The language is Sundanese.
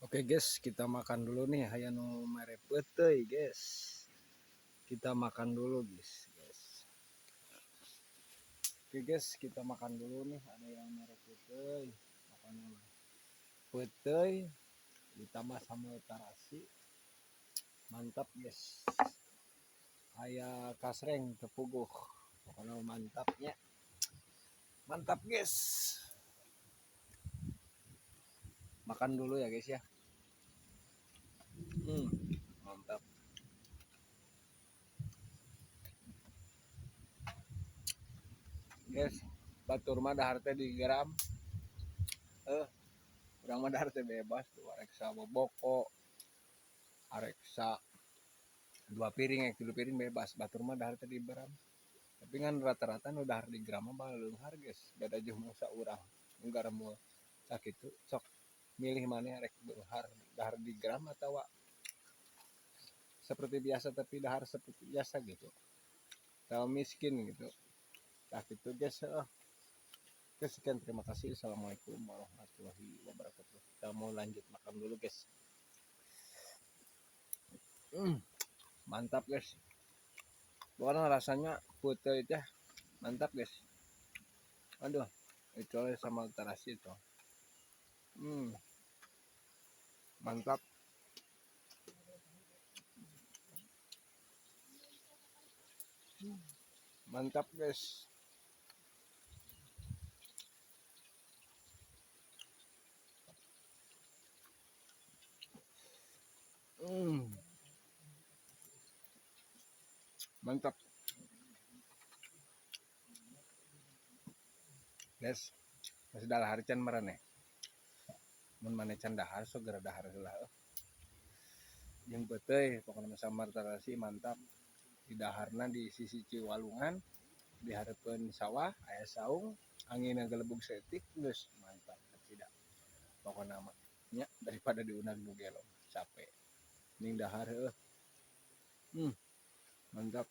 Oke guys, kita makan dulu nih. Aya nu mere peuteuy guys. Kita makan dulu guys, guys. Oke guys, kita makan dulu nih. Ada yang mere peuteuy. Pokoknya mah peuteuy ditambah sambal terasi. Mantap guys. Aya kasreng tepuguh. Pokoknya mantapnya. Mantap guys. Makan dulu ya guys ya. Mantap. Guys, batur mah dahar teh di gram. Urang mah dahar teh bebas tuh, arek saboboko, arek sa 2 piring, 3 piring bebas. Batur mah dahar teh di gram. Tapi kan rata-rata nu dahar di gram mah baleunghar guys. Beda jeung mangsa urang. Nu garam sakitu sok milih mana rek beunghar dahar di gram atawa seperti biasa tapi dahar seperti biasa gitu. Kalau miskin gitu. Nah gitu guys. Oke, sekian, terima kasih. Assalamualaikum warahmatullahi wabarakatuh. Kita mau lanjut makan dulu guys. Mantap guys. Pokoknya rasanya putih itu mantap guys. Aduh, itu sama terasi itu. Mantap. Mantap guys. Mantap. Guys, masih dahar can marane. Mun maneh can dahar sok geura dahar heula. Jeung peuteuy pokona mah samar tarasi mantap. Di daharna di sisi Ciwalungan, di hareupeun sawah aya saung, anginna gelebug saeutik geus mantap tidak. Pokona mah nya daripada diundang nu gelo capek. Ning dahar heueuh. Mantap.